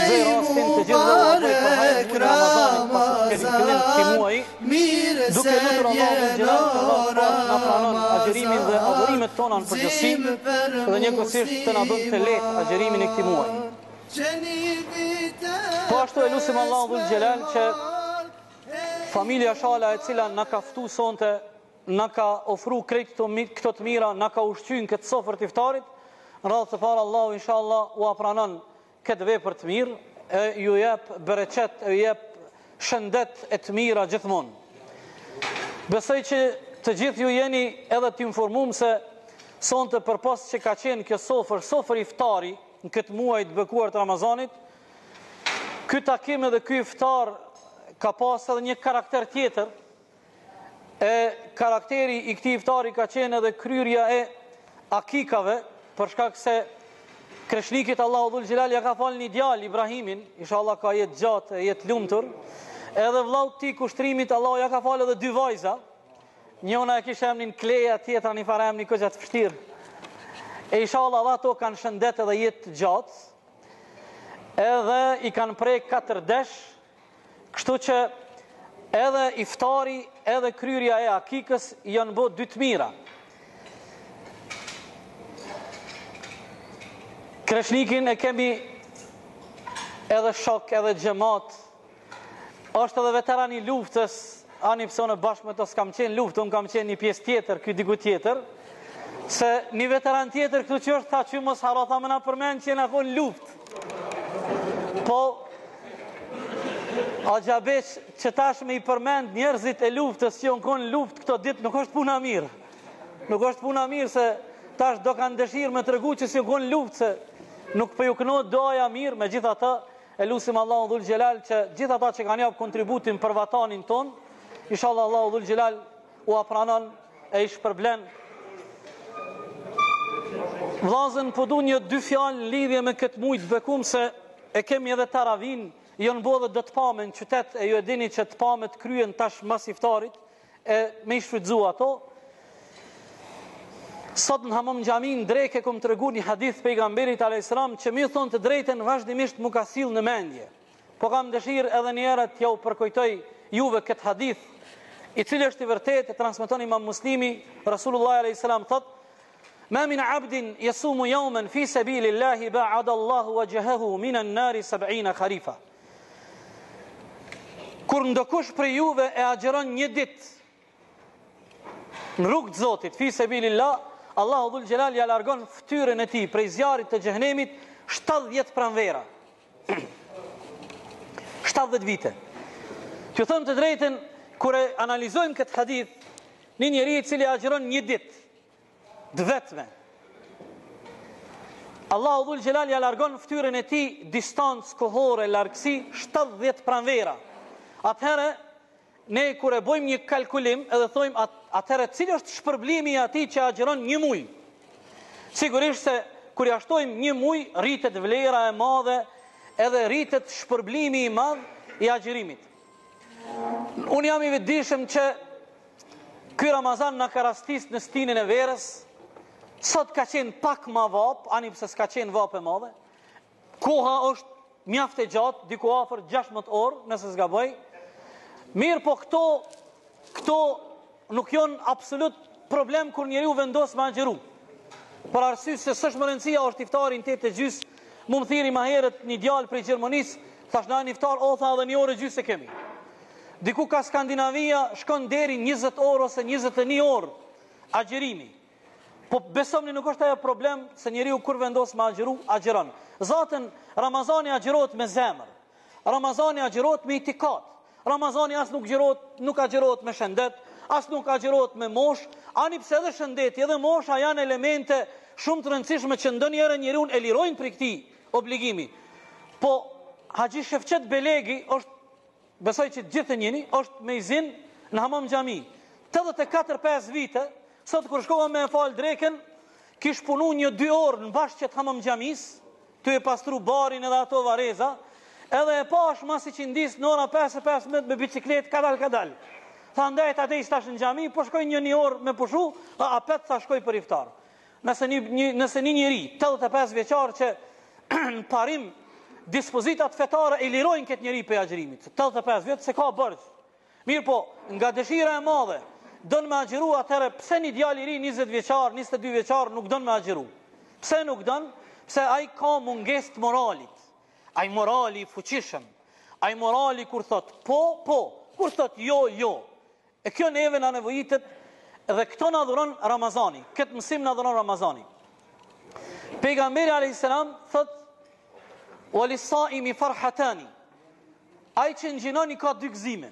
shfrytëzoj rastin të gjithëve ua bëj për hajr muajin e Ramazanit, pasi që kemi fillim të këtij muaji, duke lutur Allahun dhul xhelal që Allahu të parë na pranon agjërimin dhe adhurimet tona në përgjithësi dhe njëkohësisht të na bën të lehtë agjërimin e këtij muaji. Po ashtu e lusim Allahun dhul xhelal që familja Shala e cila na ka ftu sonte na ka ofru krejt këto, këto të mira, na ka ushqy në këtë sofër të iftarit, në radhë të parë Allahu inshallah ua pranon këtë vepër të mirë, e ju jep bereqet, e ju jep shëndet e të mira gjithmonë. Besoj që të gjithë ju jeni edhe të informum se sonte përpos që ka qenë kjo sofër, sofër iftari në këtë muaj të bekuar të Ramazanit, ky takim edhe ky iftar ka pas edhe një karakter tjetër, E karakteri i këtij iftari ka qenë edhe kryerja e akikave, për shkak se Kreshnikit Allahu Dhul Xhelal ja ka falë një djalë Ibrahimin, inshallah ka jetë gjatë e jetë lumtur. Edhe vllaut tij Kushtrimit Allahu ja ka falë edhe dy vajza. Njona e kishte emrin Kleja, tjetra një farë emri goxha të vështirë. E inshallah edhe ato kanë shëndet edhe jetë të gjatë. Edhe i kanë prek katër desh, Kështu që edhe iftari edhe kryerja e akikës janë bo dy të mira. Kreshnikin e kemi edhe shok edhe xhemat, është edhe veteran i luftës, ani pse unë bashkë me to s'kam qenë luftë, unë kam qenë një pjesë tjetër, ky diku tjetër, se një veteran tjetër këtu që është, tha që mos harro, tha me na përmend që jena konë luftë. Po, Axha që tash me i përmend njerëzit e luftës që janë konë luftë këto ditë nuk është puna mirë. Nuk është puna mirë se tash do kanë dëshirë me tregu që s'janë konë luftë se nuk po ju kënohet duaja mirë, megjithatë e lusim Allahun Dhul Xhelal që gjithë ata që kanë jap kontributin për vatanin tonë, inshallah Allahu Dhul Xhelal ua pranon e i shpërblen. Vllazën po du një dy fjalë në lidhje me këtë muj të bekum se e kemi edhe taravin, janë bo edhe do të pame në qytet e ju e dini që të pamet kryen tash mas iftarit e me i shfrytëzu ato. Sot në Hamam Xhami në drekë e kom tregu një hadith pejgamberit a.s. që me thonë të drejtën vazhdimisht m'u ka sill në mendje. Po kam dëshirë edhe një herë t'jau përkujtoj juve këtë hadith, i cili është i vërtetë, e transmeton Imam Muslimi, Rasulullah alayhis salam thotë: "Ma min 'abdin yasumu yawman fi sabilillahi ba'ada Allahu wajhahu min an-nari 70 kharifa." Kur ndokush prej juve e agjëron një ditë në rrugë të Zotit, fi sabilillah, Allahu dhul xhelal ja largon fytyrën e tij prej zjarrit të xhehenemit 70 pranvera. 70 vite. T'ju them të drejtën, kur e analizojmë këtë hadith, një njeri i cili agjëron një ditë të vetme. Allahu dhul xhelal ja largon fytyrën e tij distancë kohore largësi 70 pranvera. Atëherë Ne kur e bëjmë një kalkulim edhe thojmë at, atëherë cili është shpërblimi i atij që agjëron një muj? Sigurisht se kur ja shtojmë një muj, rritet vlera e madhe edhe rritet shpërblimi i madh i agjërimit. Unë jam i vetëdijshëm që ky Ramazan na ka rastis në stinën e verës, sot ka qenë pak ma vapë, ani pse s'ka qenë vapë e madhe, Koha është mjaft e gjatë, diku afër 16 orë, nëse s'gaboj. Mirëpo këto, këto nuk janë absolut problem kur njeriu vendos me agjëru. Për arsye se s'është me rëndësi a është iftari në 8 e gjysë, mu më thirri ma herët një djalë prej Gjermanisë, thash na në iftar, o tha edhe një orë e gjysë e kemi. Diku ka Skandinavia shkon deri 20 orë ose 21 orë agjërimi. Po besomni nuk është ajo problem se njeriu kur vendos me agjëru, agjëron. Zaten Ramazani agjërohet me zemër. Ramazani agjërohet me itikat. Ramazani as nuk agjërohet, nuk agjërohet me shëndet, as nuk agjërohet me moshë, ani pse edhe shëndeti edhe mosha janë elemente shumë të rëndësishme që ndonjëherë njeriun e lirojnë prej këtij obligimi. Po Haxhi Shefqet Belegi është Besoj që të gjithë e njihni, është mejzin në Hamam Xhami. 84-5 vite, sot kur shkova me e fal drekën, kish punu një dy orë në bahçe të Hamam Xhamisë, tu e pastru barin edhe ato varreza, edhe e pash mas iqindisë në ora 5 e 15 me bicikletë kadal kadal. Tha ndejta deri tash në xhami, po shkoj një një orë me pushu, a apet tha shkoj për iftar. Nëse një, një, nëse një njeri, 85 vjeçar që në parim Dispozitat fetare e lirojnë këtë njeri prej agjërimit. 85 vjet s'e ka borxh. Mirëpo, nga dëshira e madhe, don me agjëru atëherë pse një djalë i ri 20 vjeçar, 22 vjeçar nuk don me agjëru? Pse nuk don? Pse ai ka mungesë të moralit. Ai morali i fuqishëm. Ai morali kur thot po, po, kur thot jo, jo. E kjo neve na nevojitet dhe këto na dhuron Ramazani. Këtë mësim na dhuron Ramazani. Pejgamberi alayhis salam thot wa lis-saimi farhatani. Ai që ngjinon i ka dy gëzime.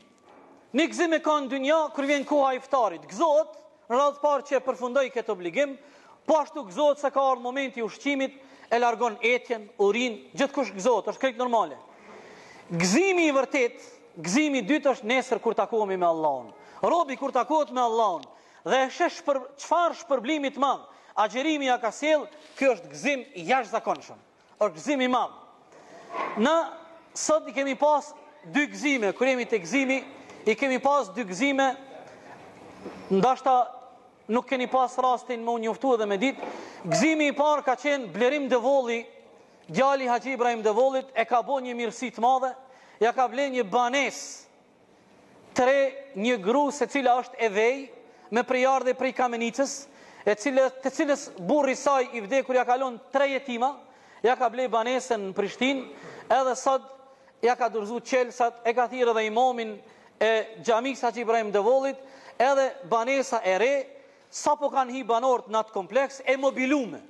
Një gëzim e ka në dynja kur vjen koha e iftarit. Gëzohet në radhë të parë që e përfundoi këtë obligim, po ashtu gëzohet se ka ardhur momenti i ushqimit, e largon etjen, urinë, gjithkush gëzohet, është krejt normale. Gëzimi i vërtet, gëzimi i dytë është nesër kur takohemi me Allahun. Robi kur takohet me Allahun dhe e sheh shpër, çfarë shpërblimi të madh agjërimi ja ka sjell, ky është gëzim i jashtëzakonshëm. Është gëzim i madh. Na sot i kemi pas dy gëzime, kur jemi te gëzimi, i kemi pas dy gëzime, ndoshta nuk keni pas rastin me u njoftu edhe me ditë. Gëzimi i parë ka qenë Blerim Devolli, djali i Haxhi Ibrahim Devollit, e ka bo një mirësi të madhe, ja ka ble një banesë të re një grus e cila është e vej, me prejardhje prej Kamenicës, e cila, të cilës burri i saj i vdekur ja ka lon tre jetima, ja ka ble banesën në Prishtinë, edhe sot ja ka dorëzu çelsat, e ka thirrë edhe imamin e xhamisë Haxhi Ibrahim Devollit, edhe banesa e re, sapo kanë hi banorët në atë kompleks, e mobilume.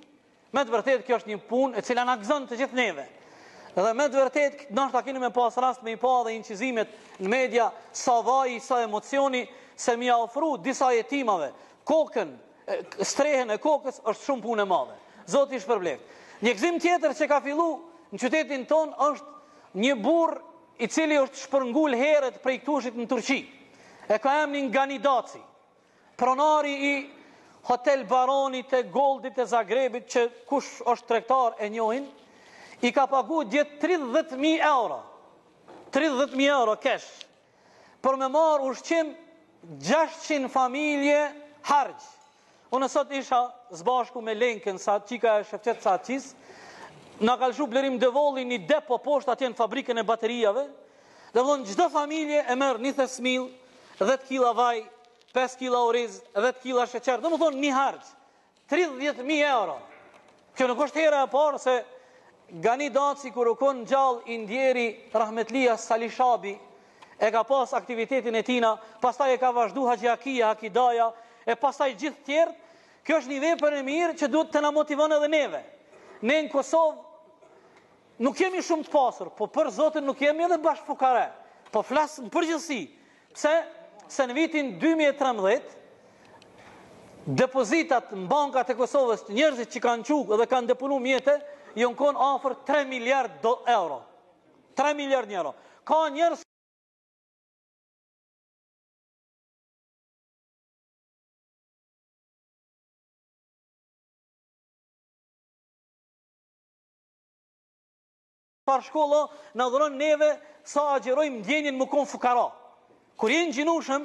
Me të vërtetë kjo është një punë e cila na gëzon të gjithë neve. Dhe me të vërtetë ndoshta keni me pas rast me i pa dhe incizimet në media sa vaji, sa emocioni se me ia ofru disa jetimave kokën, strehën e kokës është shumë punë e madhe. Zoti i shpërbleft. Një gëzim tjetër që ka fillu në qytetin tonë është një burrë i cili është shpërngul herët prej këtushit në Turqi. E ka emnin Gani Daci. Pronari i Hotel Baronit e Goldit e Zagrebit që kush është tregtar e njohin, i ka pagu dje 30.000 euro. 30.000 euro kesh. Për me marrë ushqim 600 familje harxh. Unë sot isha së bashku me Lenkën, sa çika e Shefqet Sahatçisë, na ka lëshu Blerim Devolli një depo poshtë atje në fabrikën e baterijave, dhe vëllon çdo familje e merr një thes mill, 10 kila vaj, 5 kila oriz, 10 kila sheqer, domethonë një harxh, 30.000 euro. Kjo nuk është hera e parë se Gani Daci kur u kon gjallë i ndjeri rahmetlia Sali Shabi, e ka pas aktivitetin e tina, pastaj e ka vazhdu Haxhi Hakia, Haki Daja, e pastaj gjithë tjerët, kjo është një vepër e mirë që duhet të na motivon edhe neve. Ne në Kosovë Nuk jemi shumë të pasur, po për Zotin nuk jemi edhe bash fukare. Po flas në përgjithësi. Pse? Se në vitin 2013 depozitat në bankat e Kosovës, njerëzit që kanë çu dhe kanë deponu mjete, janë kon afër 3 miliard do euro. 3 miliard euro. Ka njerëz Çfarë shkolla na dhuron neve sa agjërojmë ndjenjën me kon fukara. Kur je n'ngjinushëm,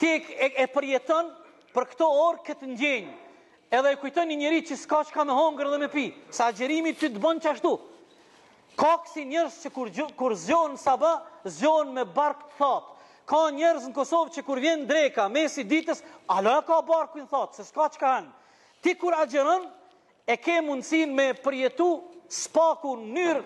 ti e, e, e përjeton për këto orë këtë ndjenjë. Edhe e kujton një njeri që s'ka çka me hongër dhe me pi, se agjërimi ty të bën qashtu. Ka kësi njerëz që kur, kur zgjohen sabah, zgjohen me bark të thatë. Ka njerëz në Kosovë që kur vjen dreka, mesi ditës, hala e ka barkun thatë, se s'ka çka han. Ti kur agjëron, E ke mundësinë me përjetu s'paku në mënyrë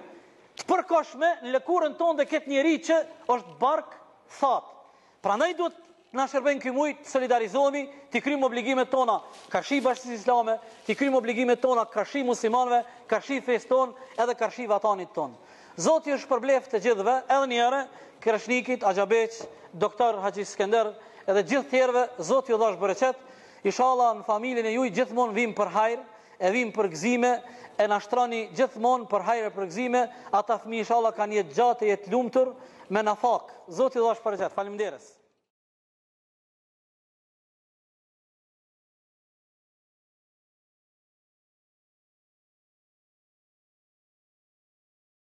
të përkohshme në lëkurën tonde këtë njeri që është bark thatë. Prandaj duhet të na shërben ky muaj të solidarizohemi, t'i kryjmë obligimet tona karshi Bashkësisë Islame, t'i kryjmë obligimet tona karshi muslimanëve, karshi fesë tonë, edhe karshi vatanit tonë. Zoti ju shpërbleftë të gjithëve, edhe një herë Kreshnikit, Axha Beq, Doktor Haxhi Skender, edhe gjithë tjerëve, Zoti ju dhashtë bereqet. Ishalla në familjen e juj gjithmonë vim për hajr e vim për gëzime e na shtroni gjithmonë për hajr e për gëzime ata fëmijë ishalla kanë jetë gjatë e jetë lumtur me nafakë Zoti ju dhashtë bereqet faleminderit.